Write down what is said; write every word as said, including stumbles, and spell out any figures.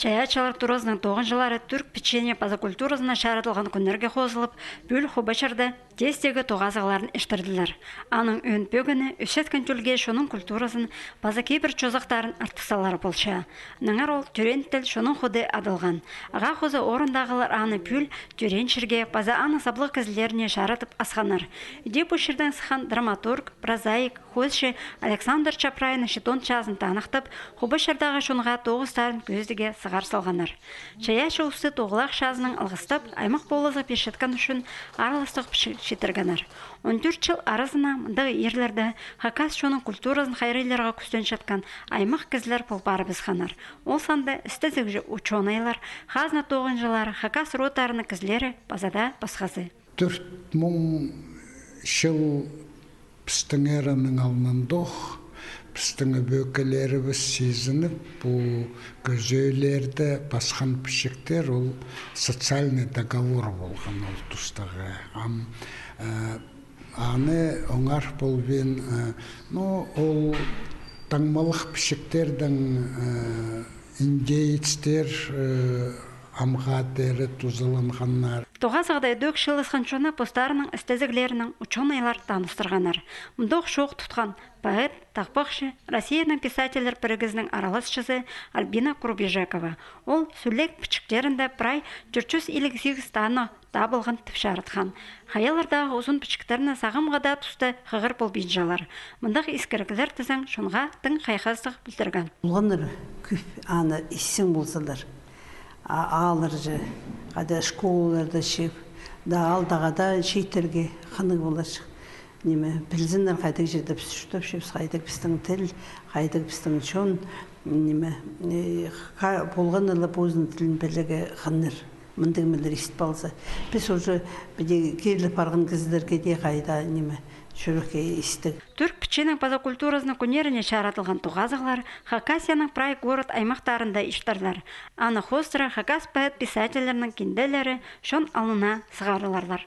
Чайаачылар туразының тоғынҷылары тӱрк пічиине паза культуразына чарадылған кӱннерге хозылып, пӱӱл Хубачарда тестегі тоғазығларын іштірділер. Аның ӧӧн пӧгіні ӧсчеткен тӧлге чонның культуразын паза кибір чозахтарын артыхсалар полча. Наңар ол тӧреен тіл чонның худи адалған. Ағаа хоза орындағылар аны пӱӱл тӧреен чирге паза аның саблығ кізілеріне чарадып асханнар. Іди пу чирдең сыххан драматург, прозаик, хоосчы Александр Чапрайның читон чазын таныхтап, Хубачардағы чонға тоғыстарын кӧзідіге сығар салғаннар. Чайаачы улусты тоғылах чазынаң алғыстап, аймах полызығ пирчеткен ӱчӱн араластығ пічік читіргеннер. Он тӧрт чыл аразына мындағ ирлерде хакас чонның культуразын хайраллирға кӱстенчеткен аймах кізілер пол парыбысханнар. Ол санда істезігҷі учёнайлар, хазна тоғынҷылары, хакас родтарының кізілері паза даа пасхазы. Тӧрт муң чыл пістің эраның алнындох пістің ӧбекелерібіс сизініп, пу кӧзеелерде пасхан пічіктер, ол социальный договор полған ол тустағы. Ам, э, аны оңар полбин, э, ну, ол таңмалығ пічіктердең, э, индеецтер, э, амға теере тузаланғаннар. Тоғазығда ідӧк чыылысхан чонны постарының істезіглерінең учёнайлар таныстырғаннар. Мындох чоох тутхан поэт, тахпахчы, Россияның писательлер пірігізінің араласчызы Альбина Курбижекова. Ол сӱлек пічіктерінде прай тӧрт чӱс илиг сигіс дана табылған тіп чарытхан. Хайалардағы узун пічіктерні сағамға даа туста хығыр полбинчалар. Мындағ искіріглер тізең чонға тың хайхастығ пілдірген. Полғаннар кӧп, аны иссең ползалар. А, ааллар же, хайда школаларда чіп, даа аалдағы даа чииттерге хынығ поларҷых. Ниме, пілзіннер, хайдағ чирде піс чуртапчабыс, хайдағ пістің тіл, хайдағ пістің чон, ниме, э, ха-, полғаннар ла позының тілін пілерге хынығ. Мындағ нимелер истіп алза. Піс уже піди киріліп парған кізілерге дее хайда, ниме, чӱрекке истіг. Тӱрк пічиинең паза культуразының кӱннеріне чарадылған тоғазығлар Хакасияның прай город-аймахтарында иртерлер. Аны хоостыра хакас поэт-писательлернің кинделері чон алнына сығарыларлар.